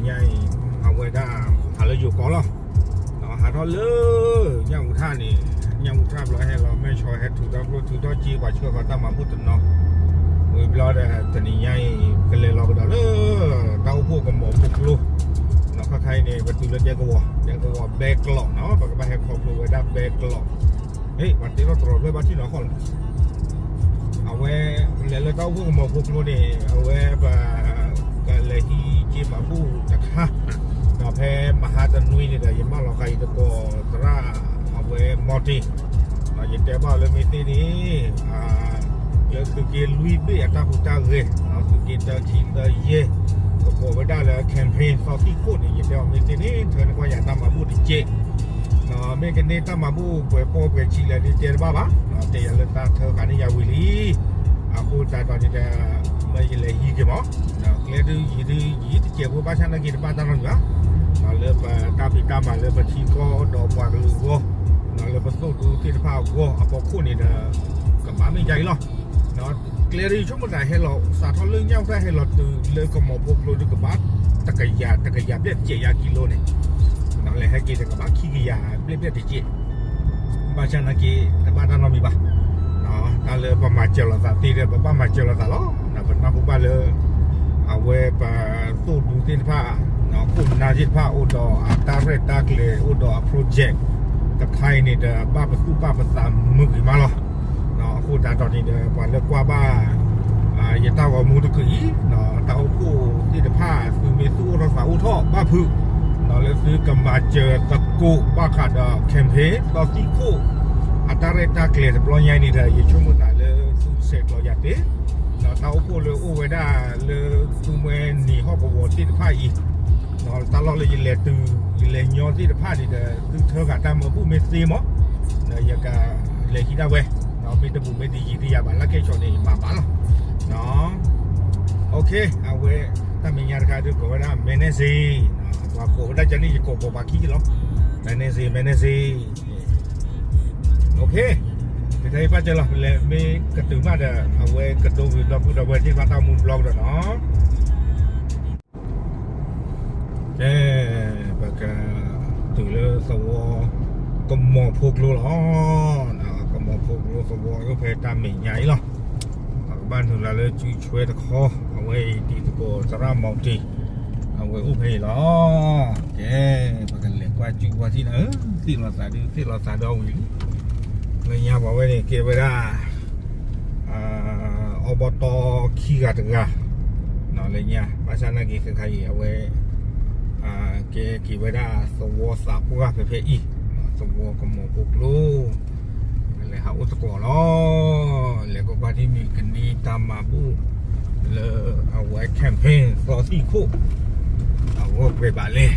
ညါအံၤ အဝဲဒၣ် ဟးလၢယိၤကီၢ်လီၤ. ဟးထီၣ်လၢ ညၣ်အူထၣ်န့ၣ် ညၣ်အူထၣ်ဘျီဟဲလီၤ မဲၢ်ဆီဟဲထုးထီၣ်ကျိၣ်ထုးထီၣ်စ့ ပှၤဆှၢဃီၤတၢ်မၤဘူၣ်တနီၤ, ဝံၤဘျီဒီး တနံၤညါအံၤ ကလဲၤလီၤကဒီးလၢ တၢ်အိၣ်ဖှိၣ်ကမီၤဖိကျိ နီၤ ခါခါအံၤန့ၣ် ပတုၤလၢဒဲကဝီၤ ဒဲကဝီၤဘဲကျိးနီၤ ပကဘၣ်ဟဲခီဖျိဝဲဒၣ်ဘဲကျိး ပှၤတ့ထီၣ်တရီၤဖျၢၣ်ဘၣ်ထံၣ်နီၤဃီလီၤ. အဝဲ လဲၤလၢတၢ်အိၣ်ဖှိၣ်ကမီၤဖိကျိန့ၣ် အဝဲပ ကလဲၤဟံးက့မၤဘူၣ်တခါ, ဒီးဖဲမဟါတနွံန့ၣ်ဒီး ယမၢလီၤဃာ်ယသကိးသရၣ် အဝဲမီၤတ့ၢ်, ယတဲဘၣ်လၢမ့ၢ်သ့န့ၣ် လၢသုးက့လွံၢ်ဘ့ၣ်အတၢ်ဟူးတၢ်ဂဲၤ သုးက့တၢ ခံ သၢ ယဲၢ် ကကိးဝဲဒၣ်လၢ campaign သီသံၣ်ခိၣ်န့ၣ် ယတဲအီၤမ့ၢ်သ့န့ၣ် ထၢန့ၢ်ကွၢ်ယၤတၢ်မၤဘူၣ်တကဲး မ့ၢ်ကန့ၢ်တၢ်မၤဘူၣ်ပှဲၤပီၢ်ပှဲၤဆံးလဲၣ်ဒုးတဲတဘၣ်ဘၣ်, တဲယၤလၢတၢ်ထၢဃာ်န့ၢ်ယၤဝံၤလံ. အဃိသတးဒီးန့ၣ်ဒီး မ့ၢ်ယလဲၤဟံးက့ၤမး, ကျဲဒုးယံၤဒုးယံၤတစဲးဖိ ဘၣ်ဆၣ်နာ်က့တဘၣ်တၢ်နီတမံၤဘၣ်, လၢပတၢ်ဖံးတၢ်မၤလၢပထံကီၢ်ဒီးပှၤကလုာ်အဂီၢ်, လၢပသိၣ်ဒူသ့ၣ်တဖၣ်အဂီၢ်အဖီခိၣ်န့ၣ်ဒီး ကဘၣ်မ့ၢ်ယါအံၤလီၤ. ကျဲဒုးယဆိကမိၣ်သးဟဲလီၤ စးထီၣ်လၢညၣ်အူထၣ်ဟဲလီၤတုၤလၢကမီၤဖိကျိဒုးကဘၣ် တကယၤ တကယၤဘျဲၣ်တစဲးယါကံလိန့ၣ်, လဲၤဟဲက့ၤဒီးကဘၣ်ခံကယၤဘျဲၣ်ဘျဲၣ်တစဲး, ဘၣ်ဆၣ်နာ်က့ တဘၣ်တၢ်နီတမံၤဘၣ်. တၢ်လၢပမၤစၢၤလိာ်သးသ့ဒီး ပဘၣ်မၤစၢၤလိာ်သးလီၤ. ပနၢ်ဟူဘၣ်လၢ အဝဲပသိၣ်ဒူသ့ၣ်တဖၣ် ခိၣ်နၢ်သ့ၣ်တဖၣ်အိၣ်ဒီးအတၢ်ရဲၣ်တၢ်ကျဲၤ အိၣ်ဒီးအ project တခါအံၤန့ၣ်ဒီး ဘၣ်ပသူၣ်ဘၣ်ပသးမုာ်ဂ့ၤမးလီၤ. အဃိသတးဒီးန့ၣ်ဒီး ပှၤလၢကွၢ်ဘၣ် ယတၢ်ဂီၤမူတကုာ်အံၤ တၢ်အိၣ်ဖှိၣ်သ့ၣ်တဖၣ် သုမ့ၢ်သူၣ်အိၣ်ထီၣ်သးအိၣ်ထီၣ်ဘၣ်ဖုး လၢသုကမၤစၢၤသကိးဘၣ်ဃးဒီး campaign သီသံၣ်ခိၣ် အတၢ်ရဲၣ်တၢ်ကျဲၤတဘျီညါအံၤန့ၣ်ဒီး ယဆိကမိၣ်သးလၢသုဆဲးကျိးယၤသ့ ဒီးတၢ်အိၣ်ဖှိၣ်လၢအိၣ်ဝဲဒၣ်လၢသုမှဲနံၤဟီၣ်ကဝီၤသ့ၣ်တဖၣ်အံၤ, ဒီးတၢ်လီၢ်လၢယလဲၤတုၤ ယလဲၤညီသ့ၣ်တဖၣ်န့ၣ်ဒီး သုထၢဃာ်တၢ်မၤဘူၣ်မ့ၢ်သ့မး, ဒီးယကလဲၤဟံးဒၣ်ဝဲ, မ့ၢ်တဘူးမ့ၢ်တယံၤသ့ၣ်ယၤဘၣ် လၢကဲၣ်ဆိးန့ၣ် ယမၤဘၣ်လီၤ. အဝဲ တၢ်မဲာ်ညါတခါဒုးကိးဝဲဒၣ် မဲနဲၣ်စ့, ပှၤကိးဝဲဒၣ်ကန့ၣ် ယကိးကိးပှၤခံက့ၤလီၤ. မဲနဲၣ်စ့ မဲနဲၣ်စ့ ကထဲအံၤဘၣ်ကလီၤ လဲၤမ့ၢ်ကတုၤမးဒီး အဝဲကဒိဝံၤဒီပုၢ်ဒီဝဲၢ်သ့ၣ်တဖၣ်တၢ်မူတဘျီကဒီးနီၤ. ကဲ ပကတုၤလၢသဝီကမီၤဖိကျိလီၤ. ကမီၤဖိကျိသဝီအိၣ်ဖဲတၢ်မဲာ်ညါအံၤလီၤ. ပကဘၣ်နုာ်လီၤလၢစုဆွဲတခီ အဝဲအံၤတံၤသကိးသရၣ်မီၤတ့ၢ် အဝဲအိၣ်ဖဲအံၤလီၤ. ကဲ ပကလဲၤကွၢ်စုပှၤထံၣ်နၤဧၢ, သ့ၣ်လီၤသးဒုး သ့ၣ်လီၤသးဒီးအဝံၤလံ. လၢညါပှၤဝဲန့ၣ်ကဲဝဲဒၣ် အီဘီတီခံဂၤတဂၤ လၢညါ ဘၣ်ဆၣ်နာ်က့ခဲခါအံၤ အဝဲ ကဲက့ၤဝဲဒၣ်သဝီသးပှၢ်ဖဲဖဲအံၤ သဝီကမီၤဖိကျိ လဲၤဟးအိၣ်သကိးလီၤ. လဲၤကွၢ်ကွၢ်ထံၣ်မ့ၢ်ကန့ၢ်တၢ်မၤဘူၣ် လၢအဝဲ campaign သီသံၣ်ခိၣ် အဂီၢ်ပှဲၤဘၣ်လဲၣ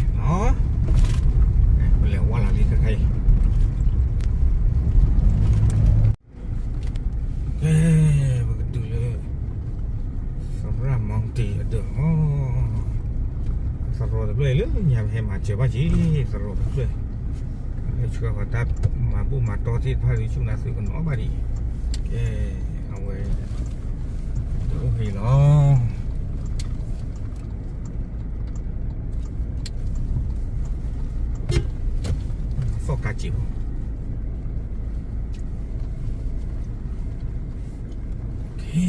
်. ပလဲၤဝဲလီၤလံခဲခါအံၤ ကဲ ပကတုၤလၢ သရၣ်မီၤတ့ၢ်အဒၢးလီၤ. သရိာ်တဖျၢၣ်အံၤလၢညါပဟဲမၤစၢၤဘၣ်က့ၤ သရိာ်တဖျၢၣ် လၢဆှၢဃီၤတၢ်မၤဘူၣ်မၤတီသ့ၣ်တဖၣ်ဒုးဆူၣ်နၤသုကနီၤဘၣ်ဒံး. ကဲ အဝဲ တအိၣ်ဖဲအံၤလီၤ. သီၣ်ကးစ့းဖိ ကဲ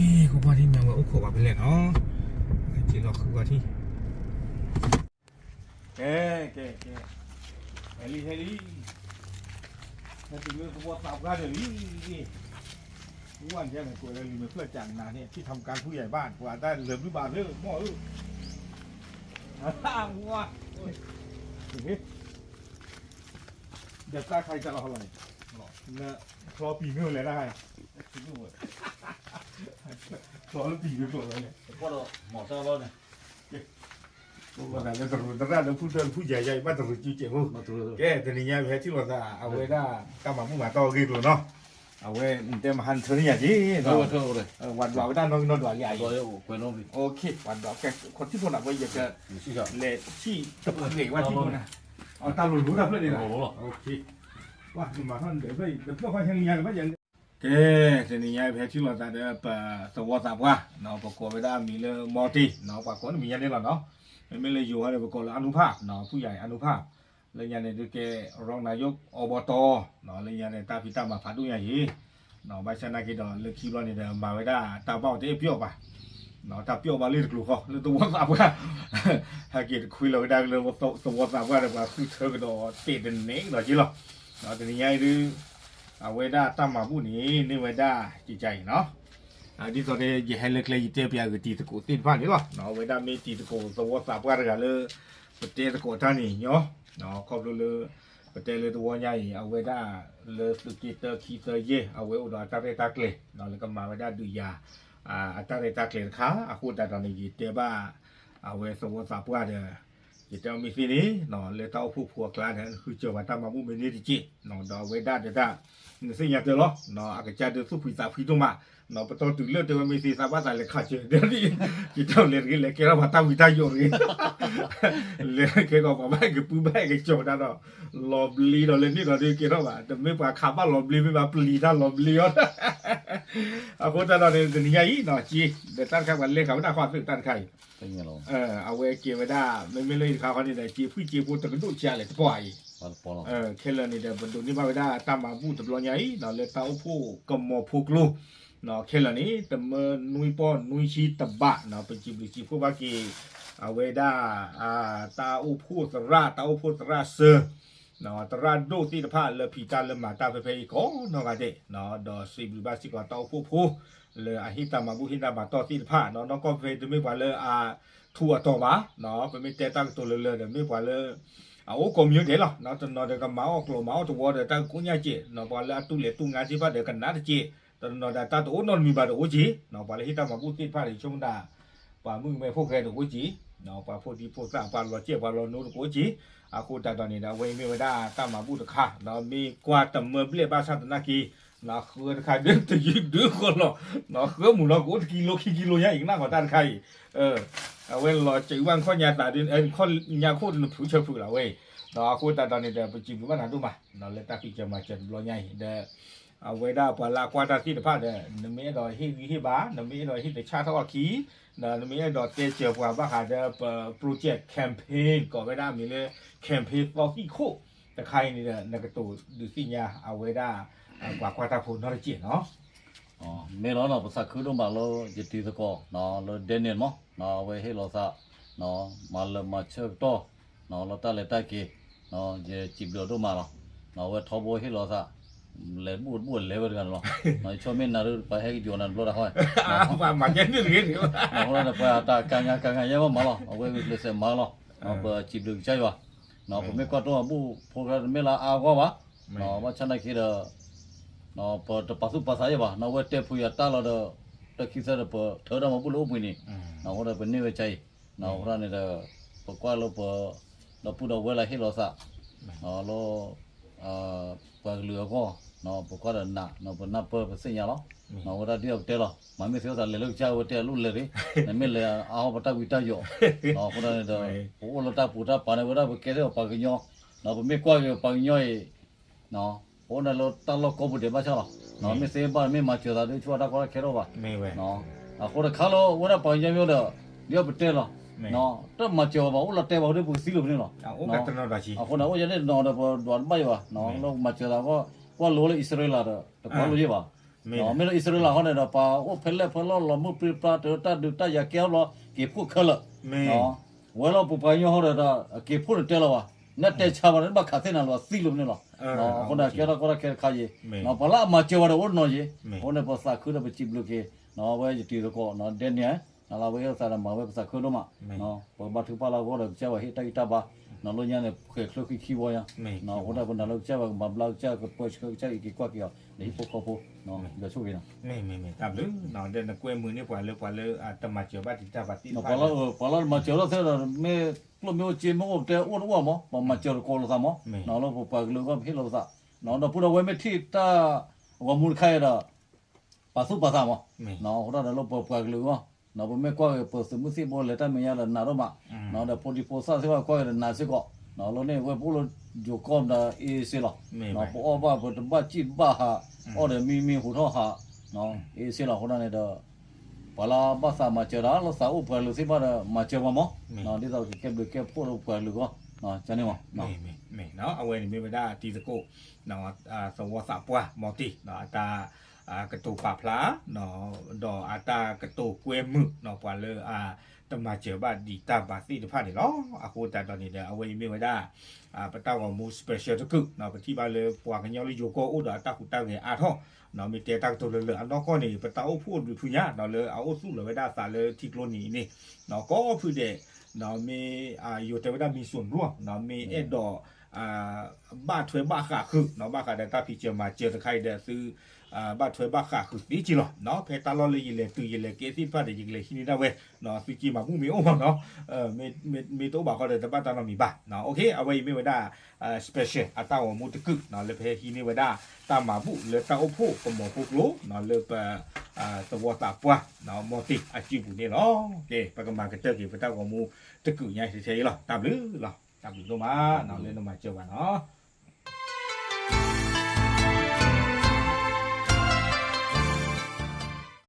ဃိကွၢ်ထံၣ်မ့ၢ်ဝဲအိၣ်ခိးဘၣ်ဖဲလဲၣ်နီၤ. က့ၤလီၤဃုကွၢ်ထံၣ် ကဲ ကဲ ကဲ ဟဲလံ ဟဲလံ ဟဲတုၤလၢသဝီသးပှၢ်ဒီးလံ. ဝဲန့ၣ် ကွဲးလၢ လံာ်မဲာ်ဖျၢၣ်ကးနၤန့ၣ် ထံၣ်ထီၣ်မကါဖုယၤဘၣ် ပှၤတၢ်လၢာ်ဘျုးဘၣ်ဖျၢၣ် မီၢ်ဧၢ ဝါ ဒီးတၢ်ခါအံၤတၢ်လီၤဟီလီၤန့ၣ် ချီပံၤမ့ၢ်အိၣ်လဲၣ်တၢ်ခါအံၤ ချီလၢပံၤမ့ၢ်ကျိၤဝဲန့ၣ် သရၣ်လၢဖုတၢ်ဖုယၤယၤအံၤ ဘၣ်တရူးစုစဲးဖိ ကဲ တနံၤညါပဟဲထံၣ်လိာ်သး အဝဲဒၣ်တၢ်မၤဘူၣ်မၤတီအဂ့ၢ်ကျိၤနီၤ အဝဲတဲမဟါနထၢန့ၢ်ယၤက့ၤ ဝၤဒွးဝဲတၢ်နီၣ်ဂံၢ်နီၣ်ဒွးလံ အံၤ ပှၤဒွးကဲ ခီထံၣ်ဖိနၤ ဝဲယက လဲၤထံၣ်တပှဲၤဝဲထံၣ်ဖိနၤ အတၢ်လိၤလိၤတၢ်ဖျၢၣ်န့ၣ်လီၤ မၤထီၣ်န့ၣ် တဖျၢၣ်ခီဟဲလံညါလၢၤဘၣ်ယၤ ကဲ တနံၤညါပဟဲထံၣ်လိာ်သးဒီးပသဝီသးပှၢ်နီၤ ပကိးဝဲဒၣ်အမံၤလၢမီၤတ့ၢ်နီၤ ပှၤကိးန့ၣ်မံၤညါန့ၣ်လီၤနီၤ မ့မ့ၢ်လၢယိၤဟဲဒီး ပကိးလၢအနူဖၣ်, ဖုယၤအနူဖၣ်, လၢညါန့ၣ်ဒုးကဲ ရူၢ်နၤယိး အီဘီတီ, လၢညါန့ၣ် တၢ်ဖံးတၢ်မၤဖးဒိၣ်ညါအံၤ, ဘၣ်ဆၣ်နာ်က့ဒီး လၢခံဘျီန့ၣ်ဒီး မၤဝဲဒၣ်တၢ်ဘၣ်အီၤတအဲၣ်ပျီၣ်ဘၣ်, တၢ်ပျီၣ်ဘၣ်လၢတကျိၤဃီ လၢသဝီသးပှၢ်, ဟဲက့ၤတခွံလီၤဝဲဒၣ်လၢသဝီသးပှၢ်ဒီး ပှၤဃုထၢကဒီးတ့ၢ်တန့ၢ်ကဒီးက့လီၤ. တနံၤညါအံၤဒုး အဝဲဒၣ်တၢ်မၤဘူၣ်န့ၣ် န့ၢ်ဝဲဒၣ်ကကါအံၤနီၤ ဒ်သိးဒီး ယဟဲလၢကျဲ ယတဲပၠးဂ့ၤတံၤသကိးသ့ၣ်တဖၣ်န့ၣ်လီၤ. အဝဲဒၣ်မ့ၢ်တံၤသကိးသဝီသးပှၢ်တဂၤလၢ ပတဲသကိးတၢ်န့ၣ်ညီ, ခီဖျိလၢ ပတဲလၢတဝီညါအံၤ အဝဲဒၣ်လၢသုးက့တၢ ခံ သၢ ယဲၢ် အဝဲအိၣ်ဒီးအတၢ်ရဲၣ်တၢ်ကျဲၤ လၢကမၤဝဲဒၣ်ဒုးယၤ အတၢ်ရဲၣ်တၢ်ကျဲၤတခါ အဃိသတးဒီးန့ၣ် ယတဲဘၣ် အဝဲသဝီသးပှၢ်ဒီး ယတဲအီၤမ့ၢ်သ့န့ၣ် လၢတၢ်အိၣ်ဖှိၣ်ဖိအကျါဒီး ဃုစၢၤပှၤတၢ်မၤဘူၣ်မ့ၢ်န့ၢ်တက့ၢ်, ဒီးအဝဲဒၣ်တဒၣ် နသ့ၣ်ညါတၢ်လီၤ, အကစၢ်ဒုးသူၣ်ဖှံသးဖှံဒိၣ်မး, ပတီၢ်တုၤလၢတဲဝဲမ့ၢ်သ့သးဘၣ်သးလဲၤခးစၢၤ ဒ် ယတဲအီၤလဲၤတဂ့ၤ လဲၤကဲထီၣ်ပှၤတၢ်ဝံတၢ်ယိးတဂ့ၤ, လဲၤကဲကီးပှၤဘၣ်ကပူၤဘၣ်ကကၠီၤဒၣ်ဒီး လီၤဘျ့ဒီးလဲၤန့ၢ်ဒီးဒုးကဲထီၣ်ဘၣ်, တမ့ၢ်ပှၤခးဘၣ်လီၤဘျ့မ့ၢ်ဘၣ်ပျံၤတၢ်လီၤဘျ့အီၤ အဃိသတးဒီးန့ၣ် တနံၤညါအံၤနီၤ က့ ဒီးတၢ်တခါပှၤလဲၤခးဝဲဒၣ်ဃီသုးတၢ်တခါအံၤ အဝဲကဲဝဲဒၣ် မ့မ့ၢ်လၢယတခါဃီန့ၣ်ဒီး က့ဖှံက့ဖိတကဒိၣ်ဆံးလဲၣ်တပှၢ်အံၤ, ခဲလၢာ်န့ၣ်ဒီး ပဒိးန့ၢ်ဘၣ်ဝဲဒၣ်တၢ်မၤဘူၣ်တဘျီညါအံၤ လၢတၢ်အိၣ်ဖှိၣ်ကမီၤဖိကျိ ခဲလၢာ်န့ၣ် တမၢနွံပီၢ်နွံဆံတဘး ပစံးဘျုးစံးဖှိၣ်ဘၣ်က့ၤ အဝဲဒၣ် တၢ်အိၣ်ဖှိၣ်သရၣ် တၢ်အိၣ်ဖှိၣ်သရၣ်စၢၤ သရၣ်ဒိၣ်သ့ၣ်တဖၣ်လၢဖံးတၢ်လၢမၤတၢ်ဖဲဖဲအံၤကိးနီၢ်ဂၤဒဲး, ဒီးစံးဘျုးဘၣ်စ့ၢ်ကီးတၢ်အိၣ်ဖှိၣ်ဖိ လၢအဟ့ၣ်တၢ်မၤဘူၣ်ဟ့ၣ်တၢ်မၤတီၢ်သ့ၣ်တဖၣ် နီၢ်ကီၢ်ဖဲတမ့ၢ်ပှၤလၢအထူးအတီၤဘၣ်, ပမ့ၢ်တဲတၢ်ကတိၤလၢလၢဒီး မ့ၢ်ပှၤလၢ အအိၣ်ကိးမံၤဒဲးလီၤ, တနီၤဒီးကမၤအီၣ်ကျိၤမၤအီၣ်တဝီဒီးတၢ်ကကိညၢ်စဲး, ပှၤလၢအတူၢ်လဲၤတူၢ်ငါသ့ၣ်တဖၣ်ဒီးကနၣ်တစဲး, တနီၤဒီးတၢ်တအိၣ်နီတမံၤဘၣ်ဒီးအိၣ်က့ၤ, ပှၤလၢဟ့ၣ်တၢ်မၤဘူၣ်သ့ၣ်တဖၣ်ဒီး ဆိကမိၣ်ဒၣ် ပှၤမုၣ်ကမဲဖိဃဲဒီးအိၣ်က့ၤ, ပှၤဖိဒံဖိသၣ် ပှၤလီၤစဲး ပှၤလီၤနိတကအိၣ်က့ၤ, အဃိသတးဒီးန့ၣ်ဒီး အဝဲအံၤမ့ၢ်ဝဲဒၣ်တၢ်မၤဘူၣ်တခါ, ဒီးမ့ၢ်ကွၢ်တမၢဘျဲၣ်ဘၣ်ဆၣ်သနာ်က့ ဃၢတခါဒုးတယုၢ်ဒုးဃီလီၤ, ဃၢမုၢ်လီၤကအိၣ်တကံလိခံကံလိညါအံၤ ကနၣ်ဃီၤတၢ်တခါအံၤ, အဝဲလီၤစဲးဝဲခီၣ်ညါသးဒုး ခီၣ်ညါခိၣ်တနဖုးဆၢဖုးလီၤဝဲအံၤ, အဃိသတးဒီးန့ၣ်ဒီး ပစံးဘျုးဘၣ်နၤဒိၣ်မး လၢတၢ်ဖံးစၢၤမၤစၢၤတဘျီညါအံၤဒီး အဝဲဒၣ်ပှၤလၢအကွၢ်တၢ်သ့ၣ်တဖၣ်ဒီး နမ့ၢ်အဲၣ်ဒိးဟ့ၣ်ဂံၢ်ဟ့ၣ်ဘါ နမ့ၢ်အဲၣ်ဒိးဟ့ၣ်တဆၣ်ထီၣ်အခံ ဒီးနမ့ၢ်အဲၣ်ဒိးတဲစၢၤပှၤဘၣ်ဃးဒီးပ project campaign ကိးဝဲဒၣ်မ့ၢ်လၢ campaign သီသံၣ်ခိၣ်တခါအံၤန့ၣ်ဒီး နကတိၤဒုးသ့ၣ်ညါအဝဲဒၣ် ပှၤကွၢ်တၢ်ဖိနီတစဲးနီၤ. မ့ၢ်လီၤနီၤ ပသးခုဒိၣ်မးလၢယတံၤသကိး လၢ Daniel မး အဝဲဟ့ၣ်လီၤသး မၤလၢမၤဆၢကတီၢ် လၢတၢ်လဲၤတၢ်က့ၤ ယစံးဘျုးဒိၣ်မးလီၤ. အဝဲထီဘိဟ့ၣ်လီၤသး လဲၤဘူၣ်တဘူၣ်လဲၤဝဲတဂၤန့ၣ်လီၤ. ယဆိကမိၣ်နၤဒုး ပှၤဟဲကယိာ်နၤတဘျီတၢ်ဃီ အဃိန့ၣ် ပှၤတၢ်ကါငါကါငါယဲဘၣ်မးလီၤ. အဝဲဂုာ်ကျဲးစၢးမၤလီၤ. ပစံးဘျုးကစၢ်ယွၤ ပမ့ၢ်ကွၢ်တၢ်မၤဘူၣ်ဖိတမ့ၢ်လၢအါအဂီၢ်ဘၣ်. ဘၣ်ဆၣ်နာ်က့ဒီး ပတပာ်သူၣ်ပာ်သးယဲဘၣ်. အဝဲတဲဖုယၤတၢ်လီၤဒီး တခံသၢဒီးပထၢတၢ်မၤဘူၣ်လၢအိၣ်ဘှံးန့ၣ် အဃိဒီးပန့ၢ်ဝဲကါအံၤ အဃိန့ၣ်ဒီး ပကွၢ်လၢပ ဒီပုၢ်ဒီဝဲၢ်လၢဟ့ၣ်လီၤသး လၢ ပှၤကလုာ်အဂီၢ် ပကွၢ်ဒီးနး ပနၢ်ပၢၢ်ပသ့ၣ်ညါလီၤ. အဝဲဒၣ်ဒ်အပတဲလီၤ မၤမ့ၢ်သ့အသးလဲၤလၢကစၢ်ဝဲတဲအလိၣ်လဲၤရ့ၣ် နမ့ၢ်လဲၤအါအီၣ်ပတၢ်ဝံတၢ်ယိး အဃိန့ၣ်ဒီး ပအိၣ်လၢတၢ်ပူၤတၢ်ပာ်န့ၣ်ဝဲဒၣ်ပကဲထီၣ်ပှၤကညီ ပမ့ၢ်ကွၢ်က့ၤပှၤကညီအံၤ ပအိၣ်န့ၣ်လၢတၢ်လီၢ်ကိးပူၤဒဲးဘၣ်ဆၣ်လီၤ. မ့ၢ်သ့ဘၣ်မ့ၢ်မၤစၢၤသးဒုး ဆိတၢ်ကီတၢ်ခဲထီၣ်ဘၣ်. အဃိတခါလၢဝဲဒၣ်ပှၤကညီမ့ၢ်ဒီး ဒ်အပတဲလီၤ တၢ်မၤစၢၤဘၣ် ပအိၣ်လီၤတဲာ်ဘၣ်ဒ်ပကသံလိာ်ဖဲန့ၣ်လီၤ. အဃိန့ၣ် အိၣ်ယၤန့ၣ်တနီၤဒီးပဒွးတဘၣ်ယံၤဘၣ် လၢမၤစၢၤသးအဂီၢ် ကွၢ်လိလၢအံၣ်စရ့လးဒီး တကွၢ်လိယံၤဘၣ်. မ့ၢ်လၢအံၣ်စရ့လးဟီန့ၣ်ဒီး ပှၤအိၣ်ဖဲလဲၣ်ဖဲလဲၣ်လီၤမုၢ်ပြံပြါတၢ်ဒုးတၢ်ယၤကဲထီၣ်ဘျီ က့ၤဖှိၣ်ခဲလၢာ် ဝဲလီၤပပှၤကညီဟီဒီး က့ၤဖှိၣ်န့ၣ်တဲလီၤဘၣ် နတဲဆါဘၣ်န့ၣ် နဘၣ်ခးသ့ၣ်နၤလီၤသံလိာ်ဖဲန့ၣ်လီၤ. အဃိန့ၣ် ကဲထီၣ်ကီတၢ်ခဲတခါယံၤ ပှၤလၢအမၤစၢၤဝဲဒီးအိၣ်တနီၤယံၤ အဃိန့ၣ်ပသးခုဒီးပစံးဘျုးက့ၤ ဝဲယတံၤသကိး Daniel နလၢဝဲဟ့ၣ်သးဒီးမၤဝဲပသးခုဒိၣ်မး ပဘါထုကဖၣ်လၢအဂီၢ်ဒီးကစၢ်ဝဲဟ့ၣ်တၢ်ဂံၢ်တၢ်ဘါ လၢညါန့ၣ် ဃဲၤချၢဃံခံဝီညါ အဃိတၢ်ပနၤလၢကစၢ်ဝဲကမၤဘျါကစၢ်ကပၢဆှၢကစၢ်အံၤက့ၤကွၢ်က့ၤအီၤ ဒီးဟံၣ်ဖိဃီဖိ ဒီးဆိၣ်ဂ့ၤနီၤ မ့ၢ်မ့ၢ်မ့ၢ် တၢ်ဘျုး ဒီးနကွဲမုာ်န့ၢ်ပှၤလၢပှၤလၢတမၤစၢၤဘၣ်တံၤတၢ်ဘၣ်သ့ၣ်တဖၣ် ပှၤလၢတမၤစၢၤလီၤသ့ဒီး မ့ၢ်ကျိၣ်မ့ၢ်အိၣ်စ့မ့ၢ်အိၣ်တဲအိၣ်တအိၣ်မး ပမၤစၢၤတကိးလိာ်သးမး လၢပပှၤကလုာ်အဂီၢ်ပဟ့ၣ်လိာ်ပသး ဒီပုၢ်ဒီဝဲၢ်မ့ၢ်ထံၣ်တၢ်ဂီၤမူတခါအံၤဒီး ပာ်သူၣ်ပာ်သးမး အဃိတၢ်ဒီးလၢပပှၤကလုာ်အဂီၢ် ပမ့ၢ်ကွၢ်က့ၤပသုးမုၢ်သံၣ်ဘိလဲၤတၢ်မဲာ်ညါဒီးနးဒိၣ်မး ဒီးဖိဒံဖိသၣ်သ့ၣ်တဖၣ်ကွၢ်က့ၤဒီးနးစ့ၢ်ကီး လၢန့ၣ်ဝဲပအိၣ်လၢယိၤကီၢ်ဒီး အ့စ့လီၤ ပအီၣ်ဘၣ်ပတဘၣ်စံၣ်ဘၣ်ဟး အီၣ်ဒီးမံမံဟူးထီၣ်ဟး အ့စ့လီၤ အဃိတၢ်န့ၣ်ဒီး ပှၤလၢဘၣ်သးမၤစၢၤတၢ်လၢသးအိၣ်ပှၤကလုာ်သ့ၣ်တဖၣ်ဒီး မၤစၢၤပှၤမး, ဒ်သိးကကဲဘျုးကဲဖှိၣ်ဒီးပှၤကလုာ်အဂီၢ်, ကန့ၣ်မး, မ့ၢ်နီၤ အဝဲန့ၣ်မ့ၢ်ဝဲဒၣ်တံၤသကိး သဝီသးပှၢ်မီၤတ့ၢ် အတၢ်ကတိၤပာ်ဖျါ ဒီးအတၢ်ကတိၤကွဲမုာ် ပှၤလၢအတမၤစၢၤဘၣ်ဒံးတၢ်ဘၣ်သ့ၣ်တဖၣ်န့ၣ်လီၤ. အဃိသတးဒီးန့ၣ်ဒီး အဝဲအံၤမ့ၢ်ဝဲဒၣ် ပတၢ်ဂီၤမူ special တကုာ် ပထံၣ်ဘၣ်လၢပှၤကညီလၢယိၤကီၢ်အိၣ်ဒီးအတၢ်ဟူးတၢ်ဂဲၤအါထီၣ် မ့ၢ်တဲတၢ်ကတိၤလၢလၢအနီၢ်ကီၢ်န့ၣ် ပတၢ်အိၣ်ဖှိၣ်အဘျုးဖုညါ လၢအအိၣ်သူၣ်လီၤဝဲဒၣ်သးလၢထံကျိနံၤအံၤန့ၣ် ကိးဖုဒဲး မ့ၢ်ယိၤတဲဝဲဒၣ် မံၤစိၣ်ဒိၣ် မ့ၢ်အဲၣ်ဒိး ဘၣ်ထွဲဘၣ်ဃးဃုာ် ဘၣ်ဃးဒီးတၢ်ဖံးစၢၤမၤစၢၤတခါအံၤဒီးသု ဘၣ်ထွဲဘၣ်ဃးဃုာ်သ့က့လီၤ. ဖဲတၢ်လီၢ်လၢယလဲၤတုၤယလဲၤကဲသ့ၣ်တဖၣ်ဒီး ယကလဲၤဟံးန့ၢ်ဒၣ်ဝဲ သုက့မၤဘူၣ်မ့ၢ်အိၣ်မးနီၤ မ့ၢ်တအိၣ်ဘၣ်ဃီဒီးတဘၣ်တၢ်နီတမံၤဘၣ်. အဝဲအံၤမ့ၢ်ဝဲဒၣ် special အတၢ်ဂီၤမူတကုာ် လၢပဟဲဟံးန့ၢ်ဝဲဒၣ်တၢ်မၤဘူၣ်လၢတၢ်အိၣ်ဖှိၣ်ကမီၤဖိကျိ လၢပ သဝီသးပှၢ် မီၤတ့ၢ်အစုပူၤန့ၣ်လီၤ. ပကမၤကတၢၢ်က့ၤပတၢ်ဂီၤမူတကုာ်ညါထဲထဲအံၤလီၤ. တၢ်ဘျုးလီၤ. တၢ်ဘျုးဒိၣ်မး လၢနမၤစၢၤဘၣ်နီၤ.